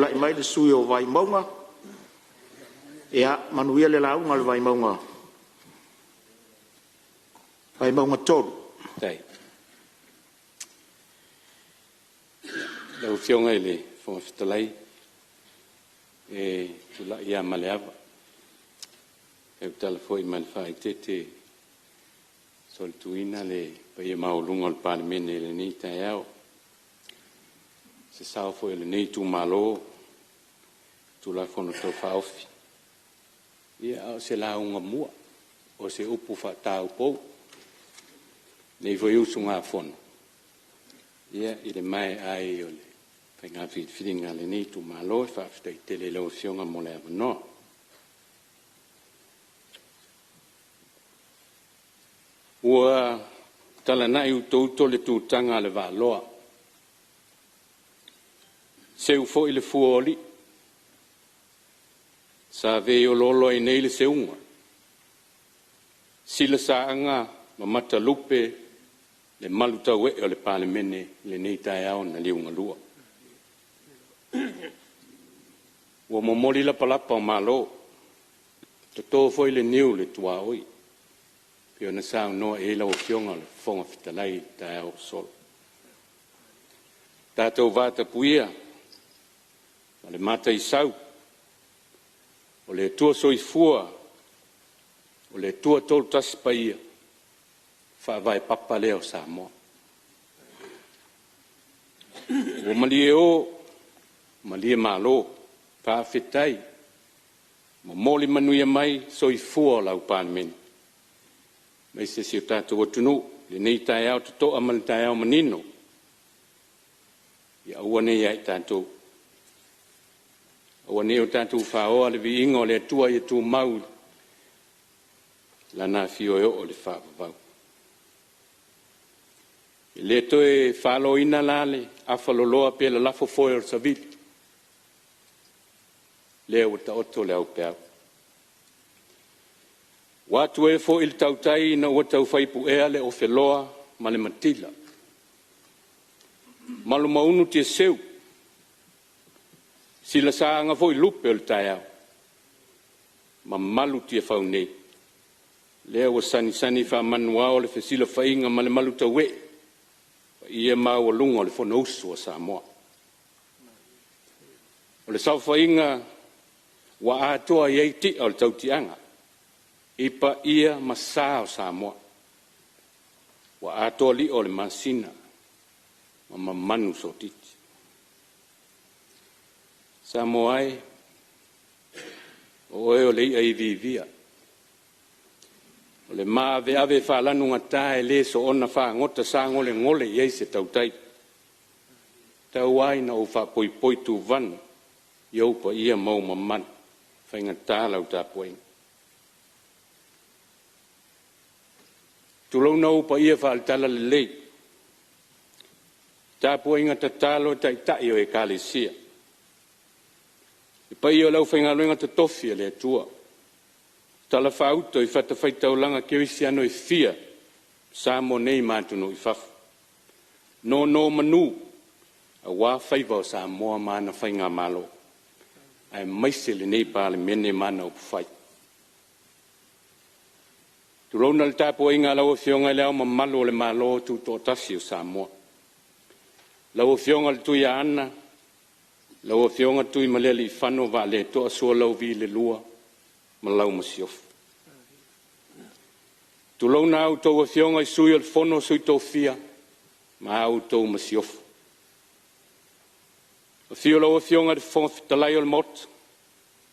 Tulai mai le sui usufono o Vaimauga. Ia manuia le lauga a le Vaimauga 3. Faafetai. Lau Afioga i le Fofoga Fetalai, e tulai lava ma le ava e tautala foi ma le faaeteete e solituina le paia maualuga o le Palemene i lenei taeao, i se sao foi o lenei itumalo i le Tulafono Tau Faaofi, a o se lauga mua, o se upu faataupou a lenei foi usugafono i le maea ai o le faiga filifiliga a lenei itumalo. Faafetai tele i lau Afioga mo le avanoa. Ua talanai utouto le tutaga a le Vaaloa, seu foi le fua o alii, sa veioloolo ai nei le seuga, silasaaga ma matalupe le malutaue'e o le Palemene i lenei taeao na liugalua. Ua momoli lapalapa o malo, toto foi le niu i le tuaoi e pei ona saunoa i ai lau Afioga i le Fofoga Fetalai i le taeao ua sola. Tatou vatapuia ma le mataisau, o le Atua Soifua, o le Atua Tolu Tasi Paia, Faavae Papa lea o Samoa. Ua malie o, malie malo, faafetai momoli manuia mai soifua o lau Palemene aemaise si o tatou atunuu i lenei taeao toto'a ma le taeao manino. Ia aua ne i ia i tatou, aua ne i o tatou faoa le viiga o le Atua ia tumau i Lana afio e oo i le faavavau. E le toe faloina la le afaloloa pe lalafo foe o le savili, o lea ua taoto le aupeau. Ua atu ē foi le tautai ina ua taufai puea le ofeloa ma le matila, malumaunu tiaseu, silasaaga foi lupe o le taeao, mamalu Tiafau nei, lea ua sagisagi faamanuao le fesilafaiga ma le malutaue'e i paia maualuga o le Fonousu a Samoa. O le saofaiga ua atoa i ai ti'a o le tautiaga i paia ma sa o Samoa, ua atoa lio o le masina ma mamanu sotiti. Samoa e, o oe o le i'a iviivia, o le maaveave faalanugata e le soona fagota sagolegole i ai se tautai, tau lava ina ou faapoipoi tuvana i ou paia ma ou mamalu e faigata lau tapuaiga. Tulouna ou paia faale-Talalelei, tapuaiga tatalo a Taitai o Ekalesia, le paia o le aufaigaluega totofi a le Atua, talafaauto i fatafaitaulaga kerisiano e fia i Samoa nei ma atunuu i fafo, nonomanu aua faiva o Samoa ma ana Faigamalo aemaise lenei Palemene ma ana upufai. Tulouna le tapuaiga a lau Afioga i Le Ao Mamalu o le Malo Tutoatasi o Samoa, lau Afioga i le Tuiaana lau Afioga Tuimalealiifano Vaaleto'a Sualauvi II ma lau Masiofo. Tulouna a outou Afioga i Sui o le Fono a Sui Tofia ma a outou Masiofo. Afio lau Afioga i le Fofoga Fetalai o le Maota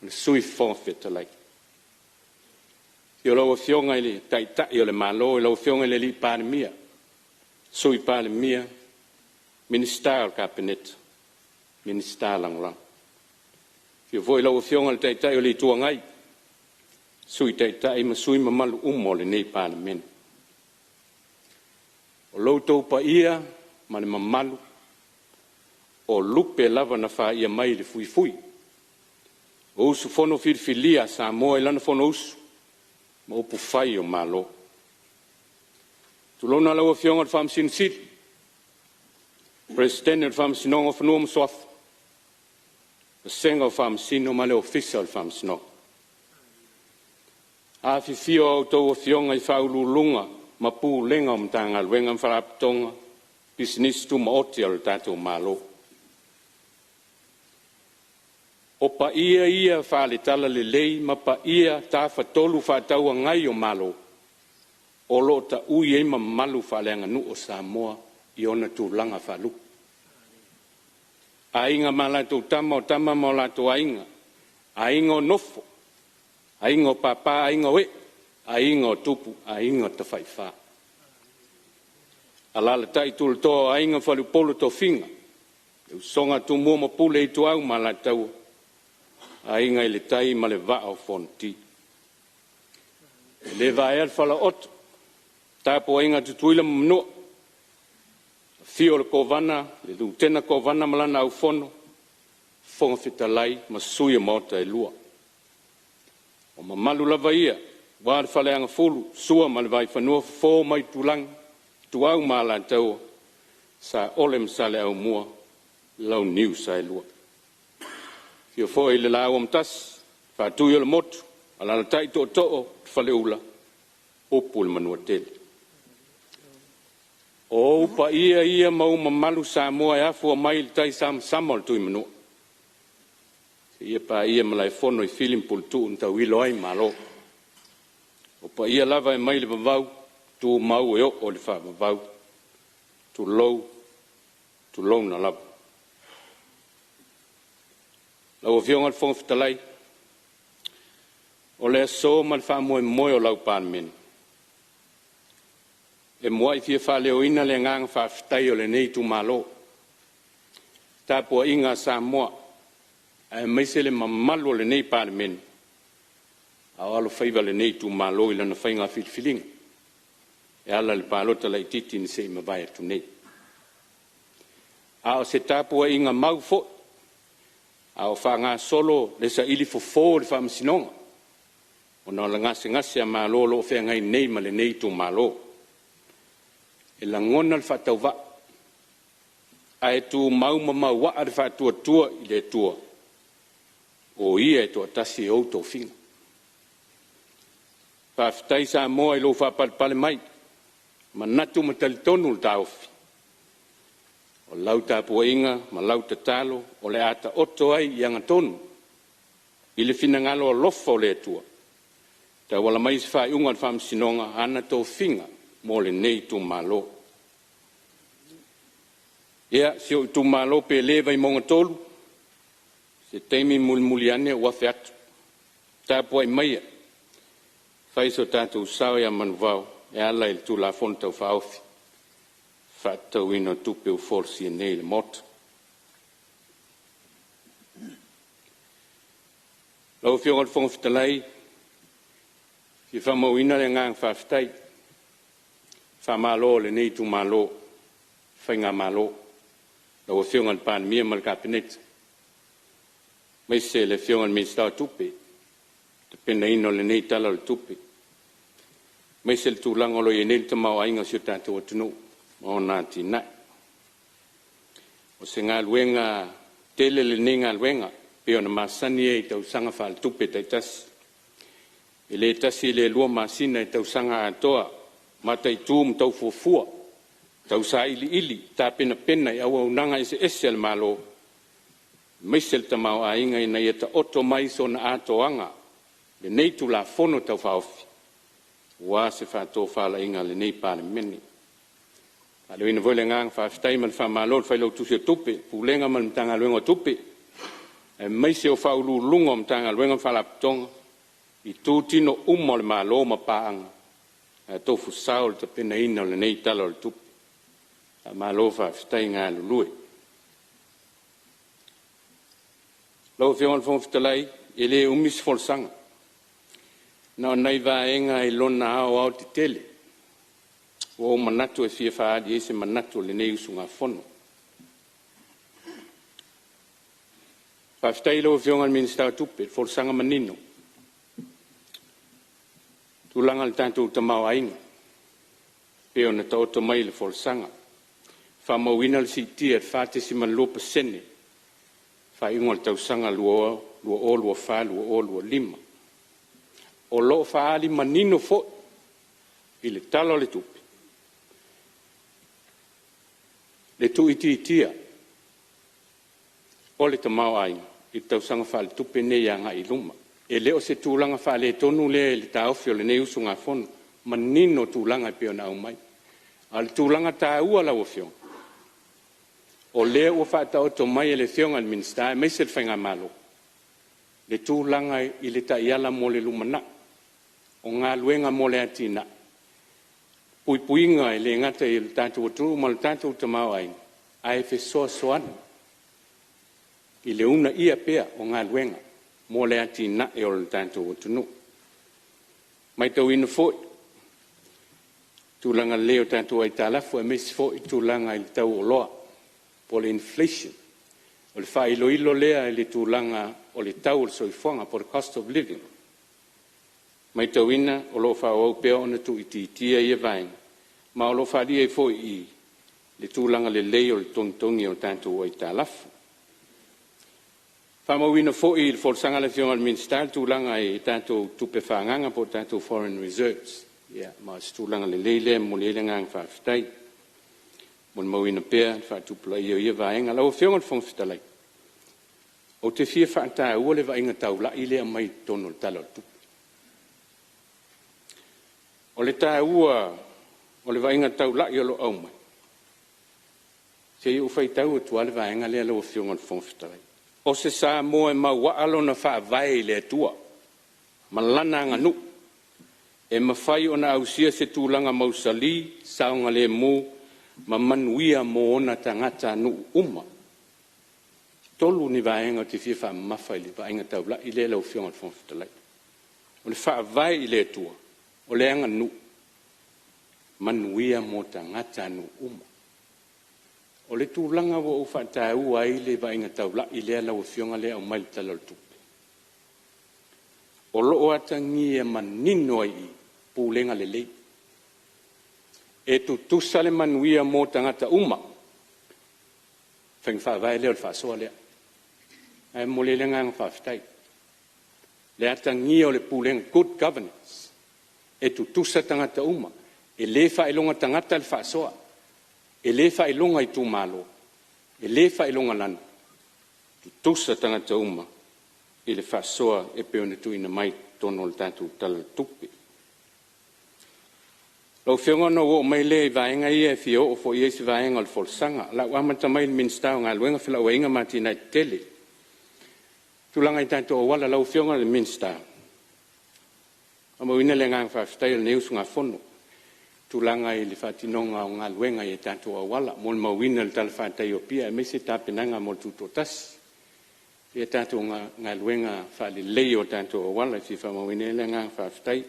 ma le Sui Fofoga Fetalai. Afio lau Afioga i le Taitai o le Malo lau Afioga i le Palemia, Sui Palemia, Minisita o le Kapeneta ma Minisita Lagolago. Afio foi lau Afioga i le Taitai o le Itu Agai, Sui Taitai ma sui usufono mamalu uma o lenei Palemene. O lo outou paia ma le mamalu o lupe lava na faia mai le fuifui o usufono filifilia a Samoa i lana Fonousu ma upufai o Malo. Tulouna lau Afioga i le Faamasino Sili, Peresetene o le Faamasinoga o Fanua ma Suafa, Vasega o Faamasino ma le Ofisa o le Faamasinoga. Afifio a outou Afioga i Faauluuluga ma Pulega o Matagaluega ma Faalapotopotoga, Pisinisi Tumaoti a lo tatou Malo. O paia ia faale-Talalelei ma paia Tafatolu Fefaatauagai o Malo o lo'o ta'ui ai mamalu faaleaganuu a Samoa i ona tulaga faalupe. Aiga ma latou Tama, o Tama ma o latou Aiga, Aiga o Nofo, Aiga o Papa, Aiga o Ee, Aiga o Tupu, Aiga Tafaifa. Alaalatai tulatoa o Aiga ma Faleupolu o Tofiga, le Usoga a Tumua ma Pule, Ituau ma Alataua, Aiga i le Tai ma le Vaa o Fonoti. E le vaea le falaooto, tapuaiga a Tutuila ma Manua, afio o le Kovana, le Lutena Kovana ma lana Aufono, Fofoga Fetalai ma Sui o Maota e Lua. O mamalu lava ia aua le Faleagafulu, Sua ma le Vaifanua, Fofo ma Aitulagi, Ituau ma Alataua, Sa'ole ma Saleaaumua, le Launiu Saelua. Afio foi le Laau Amotasi, Faatui o le Motu, alaalatai Tootoo o le Faleula, upu i le Manuatele. O ou paia ia ma ou mamalu Samoa e afua mai le taisamasama o le Tuimanua seia paia Malaefono i Fili ma Puletuu na tauilo ai Malo. O paia lava e mai le vavau tumau e o'o i le faavavau. Tulou, tulouna lava. Lau Afioga i le Fofoga Fetalai, O le aso ma le faamoemoe o lau Palemene, e mua'i fia faaleoina le agaga faafetai o lenei Itumalo, tapuaiga a Samoa aemaise le mamalu o lenei Palemene a o alofaiva lenei Itumalo i lana faiga filifiliga e ala i le Palota Laitiiti na se'i mavae atu nei. A o se tapuaiga mau foi a o faagasolo le saili fofo o le Faamasinoga ona o le gasegase a malo o lo'o feagai nei ma lenei Itumalo. E lagona le faatauvaa ae tumau ma mauaa le faatuatua i le Atua o Ia e toatasi e ou tofiga. Faafetai Samoa i lou faapalepale mai, e manatu ma talitonu le taofi, o lau tapuaiga ma lau tatalo o le a taoto ai i agatonu i le finagalo alofa o le Atua e tauala mai i se faaiuga a le Faamasinoga ana tofiga mo lenei Itumalo. Ia, si ou Itumalo pele Vaimauga 3, o se taimi mulimuli ane ou afe atu, tapuai maia e fai so tatou sao ia Manuvao e ala i le Tulafono Tau Faaofi Faatatauina o Tupe ua folasia nei i le Maota. Lau Afioga i le Fofoga Fetalai, E fia faamauina le agaga faafetai, faamalo o lenei Itumalo i le Faigamalo, lau Afioga i le Palemia ma le Kapeneta aemaise le Afioga i le Minisita o Tupe i le tapenaina o lenei Tala o le Tupe, aemaise le tulaga o lo o i ai nei le tamaoaiga o si o tatou atunuu ma ona atinae. O se galuega tele lenei galuega e pei ona masani ai i tausaga faaletupe taitasi. E le tasi e le lua masina e tausaga atoa mataitu ma tau fuafua, tau sailiili tapenapena i auaunaga eseese a le Malo aemaise le tamaoaiga ina ia taoto mai sona atoaga lenei Tulafono Tau Faaofi aua se faatofalaiga a lenei Palemene. E faaleoina foi le agaga faafetai ma le faamalo i le Failautusi o Tupe, Pulega ma le Matagaluega o Tupe aemaise o Faauluuluga o Matagaluega ma Faalapotopotoga i itutino uma o le Malo ma paaga na tofu sao i le tapenaina o lenei Tala o le Tupe. Faamalo faafetai galulue. Lau Afioga i le Fofoga Fetalai, E le umi se folasaga, na o nai vaega i lona aoaotetele ua ou manatu e fia faaali ai se manatu o lenei usugafono. Faafetai i lau Afioga i le Minisita o Tupe i le folasaga manino i le tulaga o le tatou tamaoaiga e pei ona taoto mai i le folasaga, faamauina le siitia i le 4.2% faaiuga o le tausaga 2024/2025. O lo'o faaali manino foi i le Tala o le Tupe le tuuitiitia o le tamaoaiga i le tausaga faaletupe lenei agai i luma. E le o se tulaga faaletonu lea i le taofi o lenei usugafono, e manino tulaga e pei ona aumai. A o le tulaga taua lau Afioga, o lea ua faataoto mai e le Afioga i le Minisita aemaise le Faigamalo le tulaga i le taiala mo le lumanai, o galuega mo le atinae, puipuiga e le gata i le tatou atunuu ma le tatou tamaoaiga ae fesoasoani i le uunaia pea o galuega mo le atinae o le tatou atunuu. Matauina foi tulaga lelei o tatou aitalafu aemaise foi tulaga i le tau o oloa po o le inflation. O le faailoilo lea i le tulaga o le tau o le soifuaga po o le cost of living. Matauina o lo'o faaauau pea ona tuuitiitia ia vaega ma o lo'o faaalia ai foi i i le tulaga lelei o le togitogi o tatou aitalafu. Faamauina foi i le folasaga a le Afioga i le Minisita le tulaga i tatou tupe faaagaga po o tatou foreign reserves, ma o se tulaga lelei lea e momoli ai le agaga faafetai. E molimauina pea le faatupulaia o ia vaega. Lau Afioga i le Fofoga Fetalai, ou te fia faataua le vaaiga taulai lea e aumai i totonu o le Tala o le Tupe. O le taua o le vaaiga taulai o lo'o aumai, se i ou faitau atu lava le vaega lea lau Afioga i le Fofoga Fetalai. “O se Samoa e mauaa lona Faavae i le Atua ma lana aganuu, e mafai ona ausia se tulaga mausali, saogalemu ma manuia mo ona tagatanuu uma.” E tolu ni vaega ou te fia faamamafa i le vaaiga taulai lea lau Afioga i le Fofoga Fetalai. O le Faavae i le Atua, o le aganuu, manuia mo tagatanuu uma. O le tulaga ua ou faataua ai le vaaiga taulai lea lau Afioga lea e aumai i le Tala o le Tupe, o lo'o atagia manino ai i i pulega lelei. E tutusa le manuia mo tagata uma, faiga faavae lea o le faasoa lea. Ae momoli ai le agaga faafetai, le atagia o le pulega good governance, e tutusa tagata uma, e le faailoga tagata le faasoa, e le faailoga itumalo, e le faailogalanu, tutusa tagata uma i le faasoa e pei ona tuuina mai i totonu o le tatou Tala o le Tupe. Lau Afioga ona ou oo mai lea i vaega ia e fia oo foi i ai se vaega o le folasaga. O le a ou amata mai i le Minisita o Galuega, Felauaiga ma Atinae Tetele. Tulaga i tatou auala lau Afioga i le Minisita, faamauina le agaga faafetai o lenei usugafono i tulaga i le faatinoga o galuega i tatou auala. Molimauina le talafatai o Apia aemaise tapenaga mo le Tutoatasi i tatou galuega faaleleia o tatou auala. E fia faamauina ai le agaga faafetai.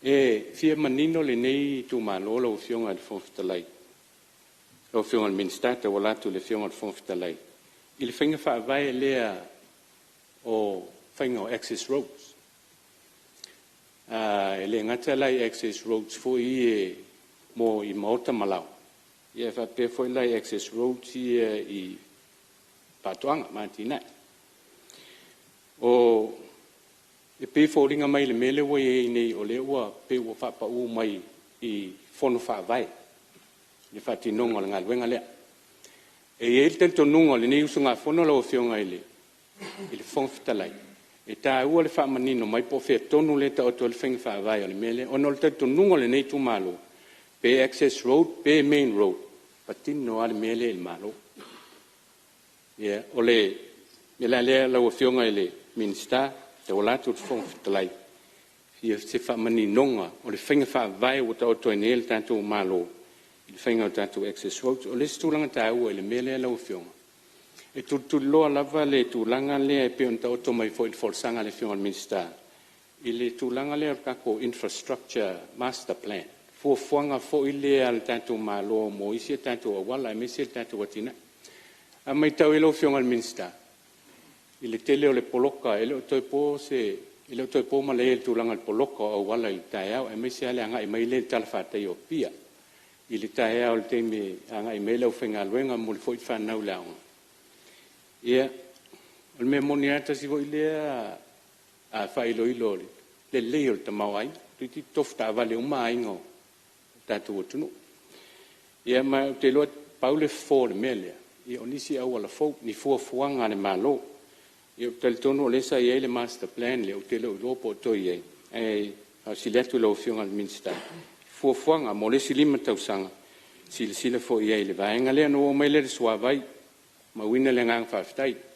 E fia manino lenei itumalo lau Afioga i le Fofoga Fetalai, lau Afioga i le Minisita e tauala atu i le Afioga i le Fofoga Fetalai i le faiga faavae lea o faiga o access roads. E le gata la i access roads foi ia i maota ma laoa ae faapea foi la i access roads ia i faatoaga ma atinae. E pei e foliga mai i le mea lea ua i ai nei o lea ua pei ua faapau mai i Fono Faavae le faatinoga o le galuega lea. E i ai le talitonuga o lenei usugafono lau Afioga i le Fofoga Fetalai, e taua le faamanino mai po o fea tonu lea e taoto ai le faiga faavae o le mea lea, ona o le talitonuga o lenei itumalo, pe access road pe main road, e patino lava le mea lea i le Malo. O le mea la lea lau Afioga i le Minisita e tauala atu i le Fofoga Fetalai, e fia o se faamaninoga o le faiga faavae ua taoto ai nei le tatou Malo i le faiga o tatou access roads. O le isi tulaga taua i le mea lea lau Afioga, e tulituliloa lava le tulaga lea e pei ona taoto mai foi i le folasaga a le Afioga i le Minisita i le tulaga lea o le tatou infrastructure master plan, fuafuaga foi lea a le tatou Malo mo isi a tatou auala aemaise tatou atinae. A maitau ai lau Afioga i le Minisita i le tele o le poloka, e le o toe po malae i le tulaga o le poloka o auala i le taeao aemaise lava le agai mai lea i le talafatai o Apia i le taeao i le taimi e agai mai ai le aufaigaluega e momoli foi le fanau i le aoga. O le mea moni lava tasi foi lea faailoilo o le lelei o le tamaoaiga, toeitiiti tofu taavale uma aiga o le tatou atunuu. Ia ma ou te iloa pau le fofo o le mea lea, o nisi auala fou, ni fuafuaga a le Malo. Ia ou te talitonu o lea sa i ai le master plan lea ou te le o iloa po o toe i ai, ae faafesili atu i lau Afioga i le Minisita i fuafuaga mo le isi 5 tausaga e silasila foi i ai i le vaega lea. Ona ou oo mai lea i le suavai. E faamauina le agaga faafetai i le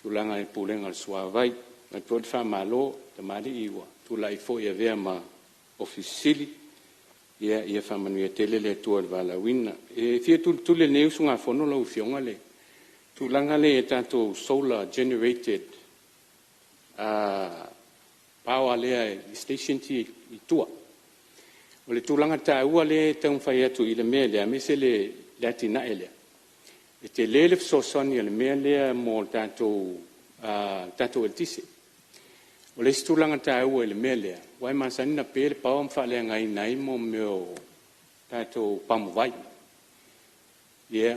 tulaga i le Pulega o le Suavai. E avatu foi le faamalo i tamalii ua tulai foi e avea ma Ofisa Sili, ia faamanuia tele le Atua i le valaauina. E fia tulituli e lenei usugafono lau Afioga le tulaga lea i tatou solar generated power lea i stations ia e i tua. O le tulaga taua lea e taumafai atu i le mea lea aemaise le atinae lea, e tele le fesoasoani a le mea lea mo le tatou eletise. O le isi tulaga taua i le mea lea aua e masani ona pe le power ma faaleagaina ai mea o tatou pamuvai.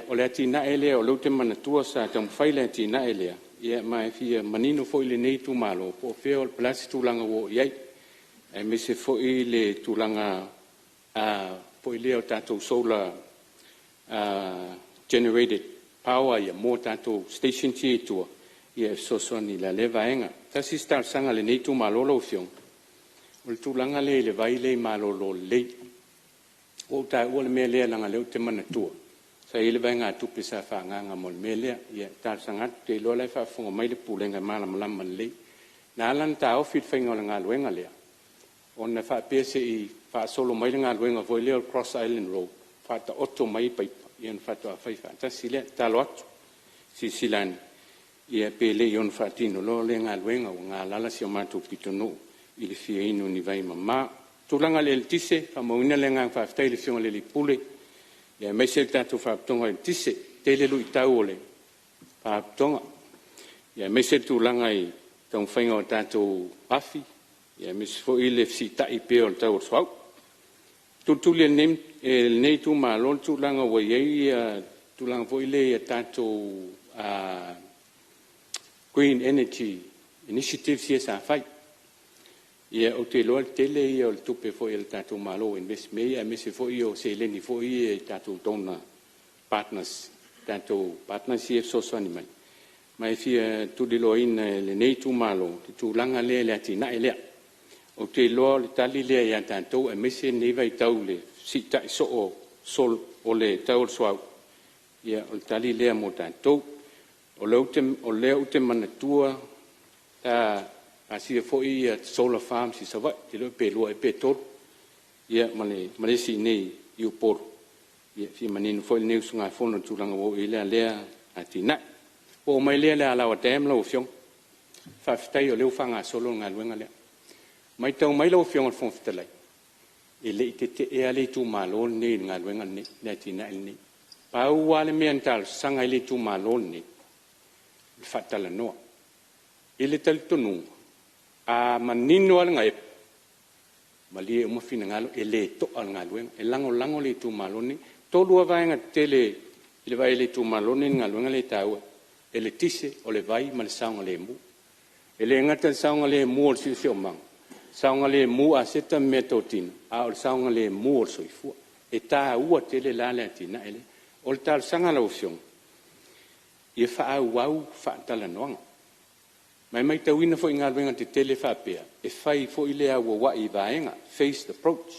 O le atinae lea o lea ou te manatua sa taumafai le atinae lea ma e fia manino foi lenei itumalo po o fea po o le a se tulaga ua oo i ai aemaise foi le tulaga foi lea o tatou solar generated power ia mo tatou stations ia i tua e fesoasoani i la lea vaega. Tasi isi talosaga a lenei itumalo lau Afioga, o le tulaga lea i le vai lea i Malololelei. Ua ou taua le mea lea leaga o lea ou te manatua sa i ai le vaegatupe sa faaagaaga mo le mea lea. Ia e talosaga atu ou te iloa o la e faafofoga mai le Pulega e malamalama lelei. Na ala ona taofi le faiga o le galuega lea ona e faapea se i faasolo mai le galuega foi lea o le cross island road faataoto mai paipa ona faatoa fai faatasi lea. E tatalo atu e silasila ane pe le i ono faatino loa lea galuega ua galala si o matou pitonuu i le fia inu i ni vai mama. O le tulaga i le eletise, e faamauina le agaga faafetai i le Afioga i le alii Pule aemaise le tatou Faalapotopotoga o le Eletise. E tele luitau o le Faalapotopotoga aemaise le tulaga i le taumafaiga o tatou afi aemaise foi le fesiitai pea o le tau o le suauu. E tulituli e lenei itumalo le tulaga ua i ai le tulaga foi lea i tatou green energy initiatives ia sa fai. Ou te iloa o le tele ia o le tupe foi a le tatou Malo ua invest i mea ia aemaise foi o seleni foi ia i tatou donor partners, tatou partners ia e fesoasoani mai. Ma e fia tuliloaina e lenei itumalo le tulaga lea i le atinae lea. Ou te iloa o le tali lea ia tatou aemaise lenei vaitau i le fesiitai soo o le tau o le suauu, ia o le tali lea mo tatou. O lea ou te manatua sa pasia foi solar farms i Savaii, ou te le iloa pe lua ea pe tolu, ia ma le isi i inei i Upolu. E fia manino foi lenei usugafono i le tulaga ua oo i ai lea atinae. Ona ou oo mai lea i le Alaoa Dam lau Afioga, faafetai o lea ua faagasolo le galuega lea. Maitau mai lau Afioga i le Fofoga Fetalai, e le i tetee lava le itumalo lenei i le galuega lenei, le atinae lenei. Pau lava le mea na talosaga ai le itumalo lenei, o le faatalanoa. I le talitonuga, a manino lava le gaepo, malie uma finagalo e le to'a le galuega. E lagolago le itumalo lenei. E tolu lava vaega tetele i le vaai a le itumalo lenei i le galuega lea e taua ai, eletise, o le vai ma le saogalemu. E le gata i le saogalemu o le siosiomaga, saogalemu aseta ma meatotino, a o le saogalemu o le soifua. E taua tele la le atinae lea. O le talosaga i lau Afioga, ia faaauau faatalanoaga. Ma e maitauina foi i galuega tetele faapea, e fai foi le auaua'i i vaega, phased approach.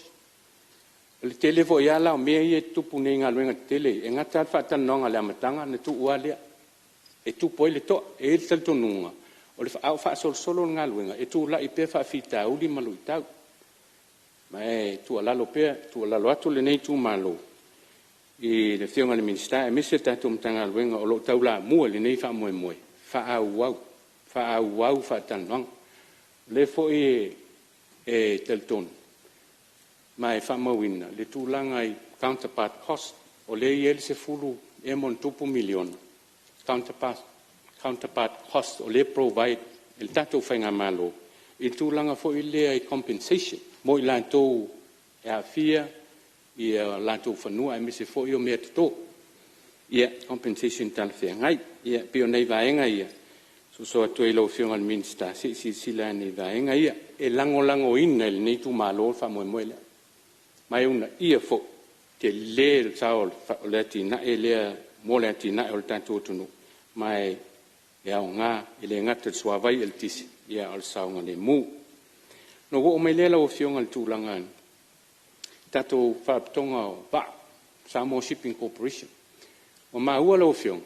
O le tele foi lava la o mea ia e tutupu nei i galuega tetele ia, e gata lava le faatalanoaga i le amataga ona tuu lava lea, e tupu ai le to'a. E i ai le talitonuga a o faasolosolo le galuega e tula'i pea faafitauli ma luitau. Ma e tuualalo pea, e tuualalo atu lenei itumalo i le Afioga i le Minisita aemaise le tatou Matagaluega o lo o taulamua i lenei faamoemoe, faaauau, faaauau faatalanoaga. O lea foi e talitonu ma e faamauina le tulaga i counterpart cost, o lea e i ai le $10 ea ma ona tupu miliona counterpart cost o lea e provide e le tatou faigamalo i le tulaga foi lea i compensation mo i latou e aafia o latou fanua aemaise foi o meatoto, compensation talafeagai. Ia pei o nai vaega ia Soso atu ai i lau Afioga i le Minisita se i silasila ane i vaega ia. E lagolagoina e lenei Itumalo le faamoemoe lea ma e uunaia foi, e tele le sao o le atinae lea mo le atinae o le tatou atunuu ma e aoga e le gata i le suavai, eletise a o le saogalemu. Ona ou oo mai lea lau Afioga i le tulaga i le tatou Faalapotopotoga o Vaa, Samoa Shipping Corporation. Ua maua lau Afioga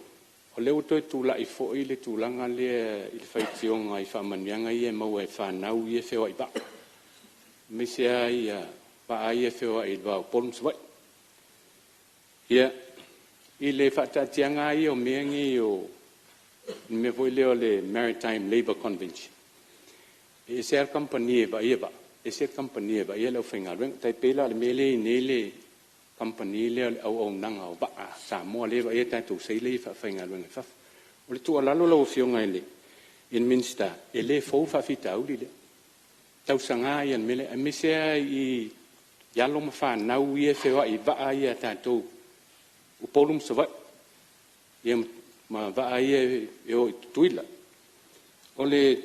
o lea ua toe tulai foi le tulaga lea i le faitioga i faamanuiaga ia e maua e fanau ia e feoai vaa, aemaise lava vaa ia e feoai i le va o Upolu ma Savaii. Ia, i le faataatiaga lava ia o mea nei o le mea foi lea o le Maritime Labour Convention, e ese lava le kamupani e vaaia vaa ese le kamupani e vaaia le aufaigaluega. E tai pei la o le mea lea e i ai nei le kamupani lea o le Auaunaga o Vaa a Samoa lea e vaaia tatou seila ia e faafaigaluega i fafo. O le tuualalo lau Afioga i le Minisita, e le fou le faafitauli lea, tausaga ia o le mea lea aemaise lava i alo ma fanau ia e feoai i vaa ia a tatou i Upolu ma Savaii ia ma vaa ia e o i Tutuila. O le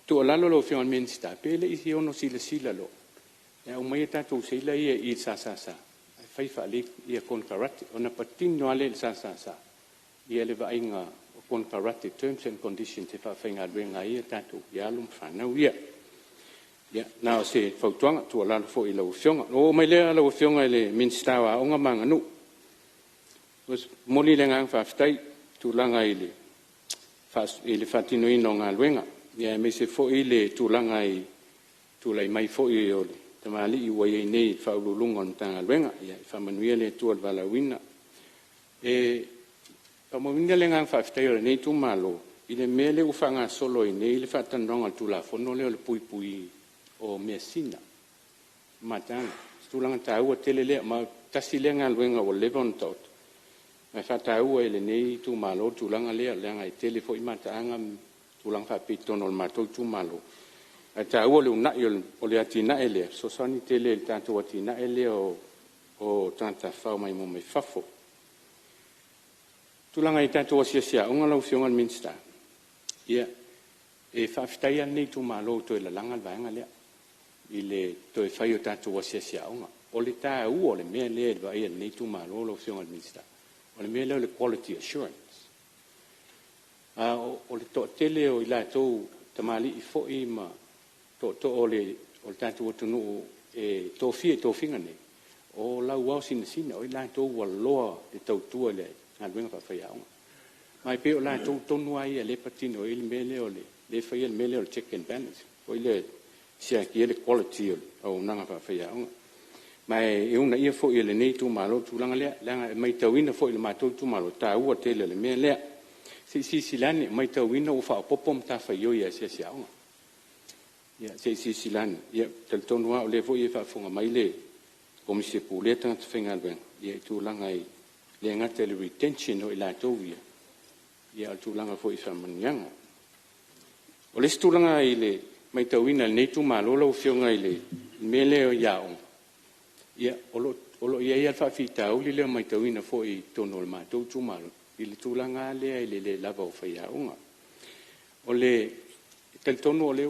tuualalo lau Afioga i le Minisita, pe le i ono silasila loa e aumai a tatou seila ia i le SSS ae fai faalelei konekarate ona patino lava lea i le SSS le vaaiga o konekarate, terms and conditions e faafaigaluega ai tatou alo ma fanau ia. Ia na o se fautuaga tuualalo foi i lau Afioga. Ona ou oo mai lea lau Afioga i le Minisita o Aoga ma Aganuu. E momoli le agaga faafetai i le tulaga i le faatinoina o galuega aemaise foi le tulaga i le tulai mai foi o le tamalii ua i ai nei i le Faauluuluga o le Matagaluega. Ia faamanuia le Atua i le valaauina. E faamauina le agaga faafetai o lenei itumalo i le mea lea ua faagasolo ai nei le faatalanoaga o le Tulafono lea o le puipuiga o measina o se tulaga taua tele lea ma e tasi lea galuega ua leva ona taoto ma e faataua e lenei itumalo le tulaga lea leaga e tele foi mataaga ma tulaga faapea i totonu o le matou itumalo ae taua le uunai o le atinae lea e fesoasoani tele i le tatou atinae lea o tagata tafafao maimoa mai fafo. O le tulaga i tatou asiasi aoga lau Afioga i le Minisita, ia e faafetai lava lenei itumalo ua toe lalaga le vaega lea i le toe fai o tatou asiasi aoga. O le taua o le mea lea i le vaai a lenei itumalo lau Afioga i le Minisita, o le mea lea o le quality assurance. O le toatele o i latou o tamalii foi ma tootoo o le tatou atunuu e tofia i tofiga nei, o lauao sinasina, o i latou ua loa le tautua i le galuega faafaiaoga. Ma e pei o latou tonu lava ia lea e patino i ai le mea lea o le faia le mea lea o le check and balance foi lea e siakia le quality o le auaunaga faafaiaoga. Ma e uunaia foi e lenei itumalo le tulaga lea leaga e matauina foi e le matou itumalo le taua tele o le mea lea. Se i silasila ane, ua matauina ua faaopoopo matafaioi a asiasi aoga. Ia se i silasila ane. Ou te talitonu lava o lea foi e faafofoga mai le Komisi e Pulea Tagata Faigaluega i tulaga e le gata i le retention o i latou ia, a o le tulaga foi i faamanuiaga. O le isi tulaga i le matauina e lenei itumalo lau Afioga i le mea lea i aoga, ia o lo o i ai lava le faafitauli lea e matauina foi i totonu o le matou itumalo i le tulaga lava lea i le le lava o faiaoga. E talitonu o lea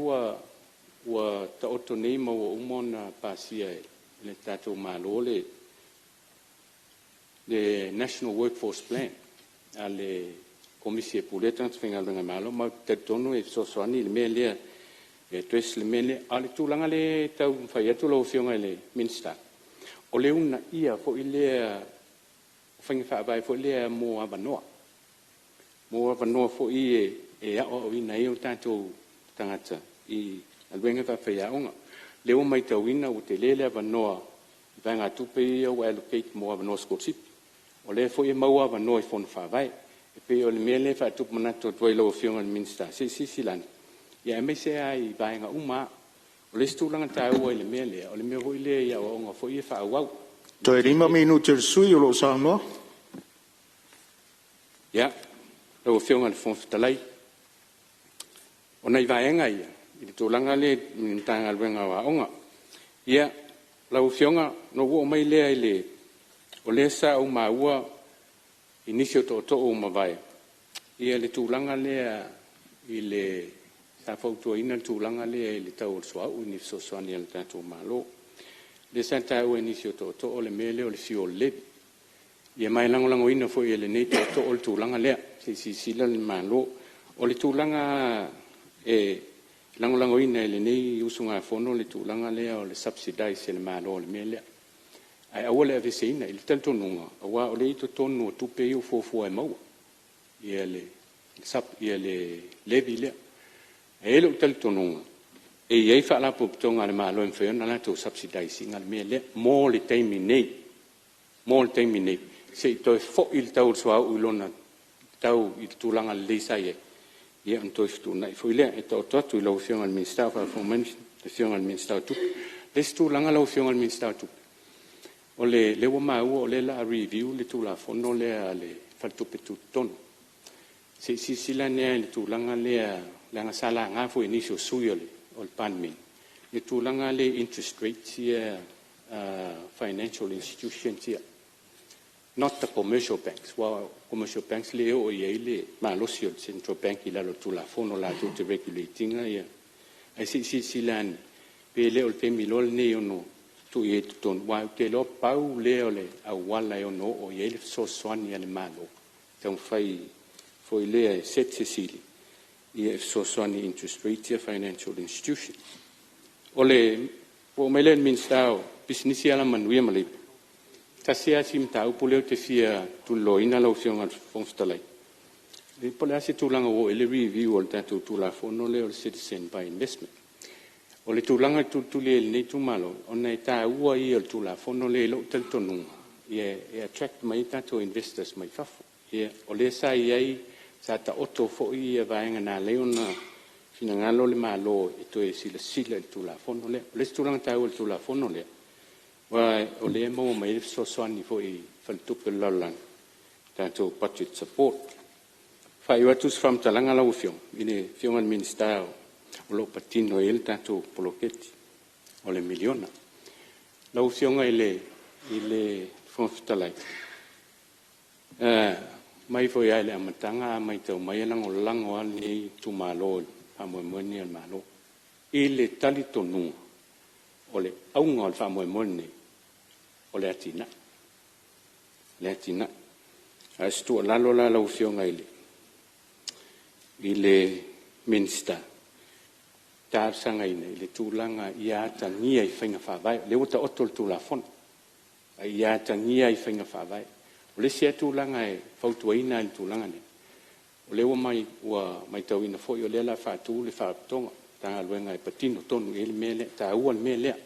ua taoto nei ma ua uma ona pasia e le tatou Malo le National Workforce Plan a le Komisi e Pulea Tagata Faigaluega a le Malo ma ou te talitonu e fesoasoani le mea lea e address le mea lea. A o le tulaga lea e taumafai atu lau Afioga i le Minisita, o le uunaia foi lea o faiga faavae foi lea mo avanoa, mo avanoa foi e aoaoina ai o tatou tagata i galuega faafaiaoga. O lea ua matauina ua tele le avanoa i vaegatupe ia ua allocate mo avanoa sikolasipi, o lea foi e maua avanoa i fono faavae. E pei o le mea lea e faatupu manatu atu ai i lau Afioga i le Minisita se i silasila ane aemaise lava i vaega uma lava. O le isi tulaga taua i le mea lea o le mea foi lea i aoaoga foi ia faaauau. Toe lima minute o le sui usufono o lo o saunoa. Ia, lau Afioga i le Fofoga Fetalai, o nai vaega ia i le tulaga lea i le Matagaluega o Aoga. Ia, lau Afioga ona ou oo mai lea i le… O lea sa ou maua i nisi o tootoo ua mavae le tulaga lea Sa fautuaina le tulaga lea i le tau o le suauu i ni fesoasoani a le tatou Malo. O lea sa taua e nisi o tootoo le mea lea o le fuel levy. Ia ma e lagolagoina foi e lenei tootoo le tulaga lea, se i silasila le Malo. O le tulaga e lagolagoina e lenei usugafono le tulaga lea o le subsidize e le Malo o le mea lea, ae aua le aveeseina i le talitonuga aua o lea e i totonu o tupe ia ua fuafua e maua le levy lea. E i ai lou talitonuga e i ai Faalapotopotoga a le Malo e mafai ona latou subsidize ina le mea lea mo le taimi nei, mo le taimi nei, se i toe foi le tau o le suauu i lona tau i le tulaga lelei sa i ai, ia ona toe fetuunai foi lea. E taoto atu i lau Afioga i le Minisita a o faafofoga mai le Afioga i le Minisita o Tupe. O le isi tulaga lau Afioga i le Minisita o Tupe, o lea ua maua o lea o le a review le Tulafono lea a le Faletupe Tutotonu. Se i silasila ane lava i le tulaga lea leaga sa laga foi e nisi o sui usufono o le Palemene le tulaga lea i interest rates ia a financial institutions ia, not the commercial banks aua o commercial banks lea e oo i ai le malosi o le Central Bank i lalo o le Tulafono latou te regulate ina ae se i silasila ane pe le o le taimi loa lenei e ono tuu i ai i totonu aua ou te iloa pau lea o le auala e ono oo i ai le fesoasoani a le Malo e taumafai foi lea e set se sili e fesoasoani i interest rates ia a financial institutions. Ona ou oo mai lea i le Minisita o Pisinisi, Alamanuia ma Leipa, e tasi lava si mataupu lea ou te fia tuliloaina lau Afioga i le Fofoga Fetalai, po o le a se tulaga ua oo i ai le review o le tatou Tulafono lea o le Citizen by Investment. O le tulaga e tulituli ai e lenei itumalo ona e taua ia o le Tulafono lea i lou talitonuga e attract mai ai tatou investors mai fafo. O lea sa i ai, sa taoto foi vaega na ala ai ona finagalo le Malo e toe silasila i le Tulafono lea. O le isi tulaga taua i le Tulafono lea, aua o lea e maua mai ai le fesoasoani foi i le Faletupe o le Lalolagi, tatou budget support. E faaiu atu se faamatalaga lau Afioga i le Afioga i le Minisita o lo o patino i ai le tatou poloketi o le miliona. Lau Afioga i le Fofoga Fetalai, mai foi lava i le amataga a maitau mai e lagolago lava lenei itumalo i le faamoemoe lenei o le Malo, i le talitonuga o le auga o le faamoemoe lenei o le atinae, o le atinae. A o se tuualalo la lau Afioga i le Minisita, e talosagaina i le tulaga ia atagia i faiga faavae, lea ua taoto le Tulafono a ia atagia i faiga faavae. O le isi lava tulaga e fautuaina i le tulaga lea, o lea ua maitauina foi o lea o le a faatu le Faalapotopotoga, Matagaluega e patino tonu i ai le mea lea, e taua le mea lea.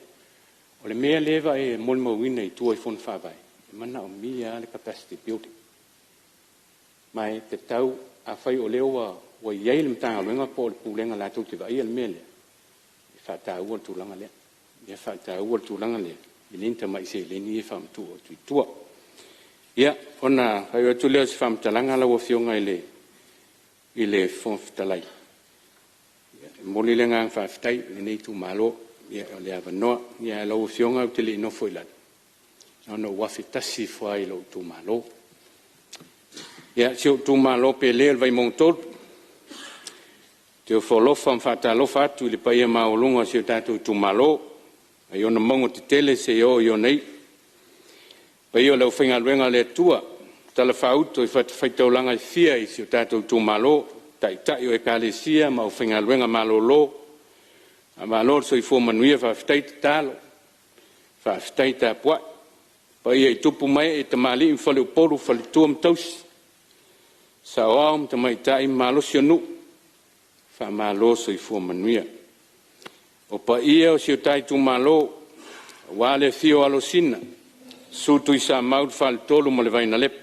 O le mea lea e molimauina i tua i fono faavae, e manaomia lava le capacity building. Ma e tatau, afai o lea ua i ai le Matagaluega po o le Pulega latou te vaaia le mea lea, e faataua le tulaga lea, e faataua le tulaga lea, e le o ni tamai seleni ia e faamatuu atu i tua. Ia, ona faaiu atu lea o se faamatalaga lau Afioga i le Fofoga Fetalai, e momoli le agaga faafetai o lenei itumalo mo le avanoa. Ae lau Afioga ou te le i nofo i lalo, na ona ou afe tasi ifo lava i lou itumalo. Ia, si ou itumalo pele o le Vaimauga 3, ou te ofo alofa ma faatalofa atu i le paia maualuga o si o tatou itumalo mai ona mauga tetele seia oo i ona i'u, le paia o le aufaigaluega a le Atua o talafaauto i fatafaitaulaga e fia i si o tatou itumalo, Taitai o Ekalesia ma aufaigaluega malolo, faamalo le soifua manuia faafetai tatalo, faafetai tapuai. Le paia i tupu ma ee, tamalii ma faleupolu, faletua ma tausi, sa'oao ma tamaitai ma malosi o nuu, faamalo le soifua manuia. O paia o si o ta itumalo aua le afio o Alosina, Susu Tuisamau, le Faletolu ma le Vainalepa,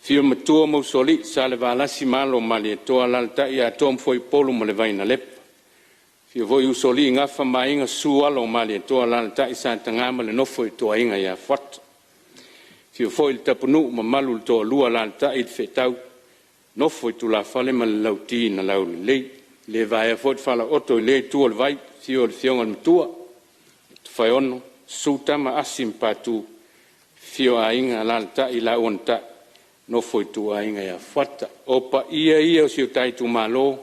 afio le Matua ma Usoalii, Salevalasi ma alo o Malietoa, alaalatai Atoa ma Fuaiupolu ma le Vainalepa, afifio foi Usoalii, Gafa ma Aiga, Susu Alo o Malietoa, alaalatai Sataga ma le nofo a ituaiga ia Fuata. Afio foi le Tapunuu, mamalu i le Toalua, alaalatai le Feetau nofo a tulafale ma le Lauti na Laulelei. E le vaea foi le falaooto i lea itu o le vai, afio le Afioga i le Matua ia Tofaeono, Susu Tama Asi ma Patu, afifio Aiga, alaalatai laua na Nofo Ituaiga ia Fuata. O paia ia o si o ta Itumalo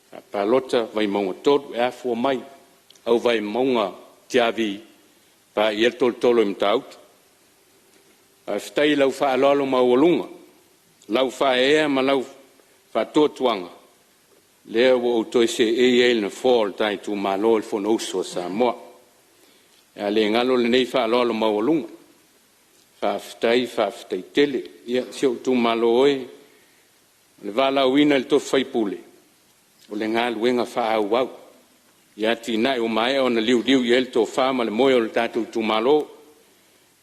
Faapalota Vaimauga 3 e afua mai au Vaimauga tiavi paia le tolotolo i Matautu. Faafetai i lau faaaloalo maualuga, lau faaeaea ma lau faatuatuaga lea ua ou toe seei ai i le nofoa o le ta Itumalo i le Fonousu a Samoa. O le a le galo lenei faaaloalo maualuga, faafetai faafetai tele. Ia si ou Itumalo e, o le valaauina i le tofi faipule o le galuega faaauau i atinae ua maea ona liuliu i ai le tofa ma le moe o le tatou Itumalo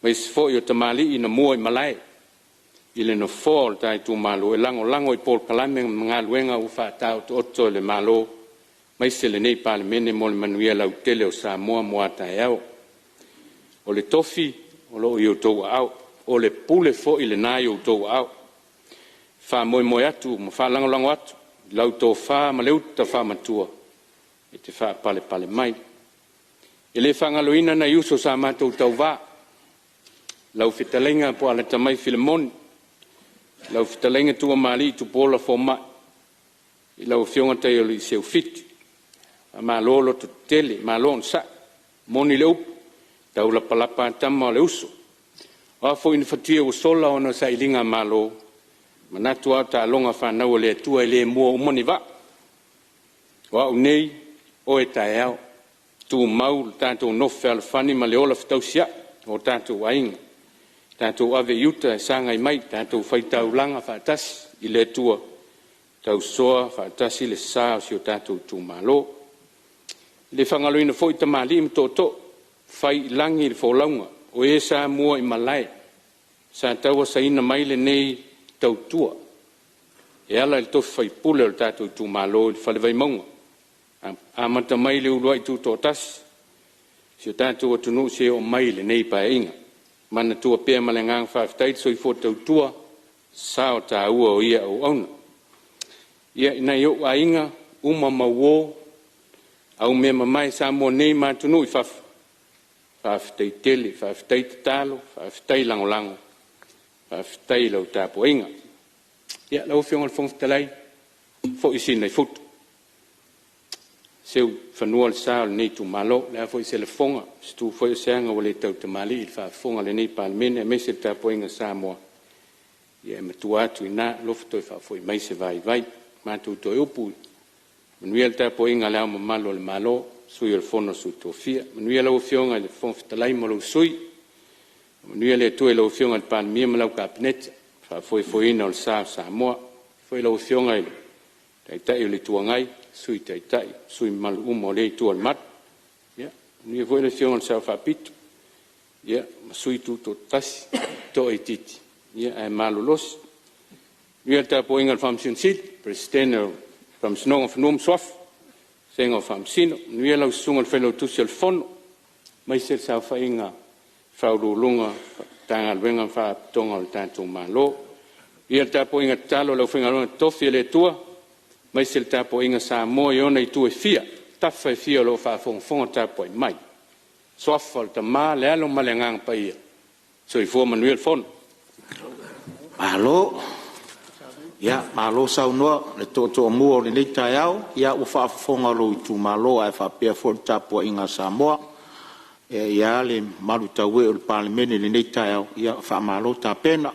aemaise foi o tamalii na muaimalae i le nofoa o le ta Itumalo e lagolago i polokalame ma galuega ua faataotooto e le Malo aemaise lenei Palemene mo le manuia lautele o Samoa mo a taeao. O le tofi o lo'o i outou aao, o le pule foi lena e i outou aao. E faamoemoe atu ma faalagolago atu i lau tofa ma le uta faamatua e te faapalepale mai. E le faagaloina nai uso sa matou tauva, lau Fetalaiga Puaalatamaia Filemoni, lau Fetalaiga Tuuamalii Tupuola Fomaa, lau Afioga Taialii Seufitu. Faamalo lototetele, malo onosai. E moni le upu, e taulapalapa a tama o le uso. Oa foi ni futia ua sola ona o sailiga malo, e manatu a o taaloga fanau a le Atua e le mua uma ni vaa. O a'u nei oe taeao, tumau lo tatou nofo fealofani ma le ola fetausia'i ma o tatou aiga. Tatou ave i uta e sagai mai, tatou faitaulaga faatasi i le Atua, tausoa faatasi le sa o si o tatou Itumalo. E le faagaloina foi tamalii ma tootoo ua fai i lagi le folauga, o e sa muaimalae sa tauasaina mai lenei tautua e ala i le tofi faipule o le tatou Itumalo i le Fale Vaimauga, amata mai i le uluai tutoatasi o si o tatou atunuu seia oo mai i lenei Paeaiga. Manatua pea ma le agaga faafetai le soifua tautua ma sao taua o ia auauna. I nai ou aiga, uma ma uo, aumeamamae i Samoa nei ma atunuu i fafo, faafetai tele, faafetai tatalo faafetai lagolago, faafetai i lau tapuaiga. Lau Afioga i le Fofoga Fetalai, foi Sina i futu, seu i fanua le sa o lenei Itumalo. O le a foi se lafoga, se tu foi ao se aga ua le tautamalii i le faafofoga a lenei Palemene aemaise le tapuaiga a Samoa, ia e matua atu i ina, alofa toe faafoi mai se vaivai. Matou toe upu, manuia le tapuaiga a Le Ao Mamalu o le Malo, Sui o le Fono a Sui Tofia, manuia lau Afioga i le Fofoga Fetalai ma lou Sui, faamanuia le Atua i lau Afioga i le Palemia ma lau Kapeneta i le faafoefoeina o le sa o Samoa. Faapea foi lau Afioga i le Taitai o le Itu Agai, Sui Taitai ma sui usufono mamalu uma o lea itu o le malu. Ia manuia foi le Afioga i le Sao Faapito ma Sui Tutoatasi, toaitiiti ae malolosi. Manuia le tapuaiga a le Faamasino Sili, Peresetene o le Faamasinoga o Fanua ma Suafa vasega o Faamasino. Manuia lau Susuga i le Failautusi o le Fono aemaise le saofaiga a Ofisa Sili o Pulega o Matagaluega ma Faalapotopotoga a le tatou Malo. Viia le tapuaiga tatalo a le aufaigaluega totofi a le Atua aemaise le tapuaiga a Samoa i ona itu e fia, tafa e fia o lo o faafogafoga tapuai mai. I le Suafa o le Tama le Alo ma le Agaga Paia. Soifua manuia le fono. Malo, ia malo saunoa i le tootoomus o lenei taeao. Ia ua faafofoga lou itumalo ae faapea foi le tapuaiga a Samoa. E i ai lava le malutauee o le Palemene i lenei taeao, ia faamalo tapena.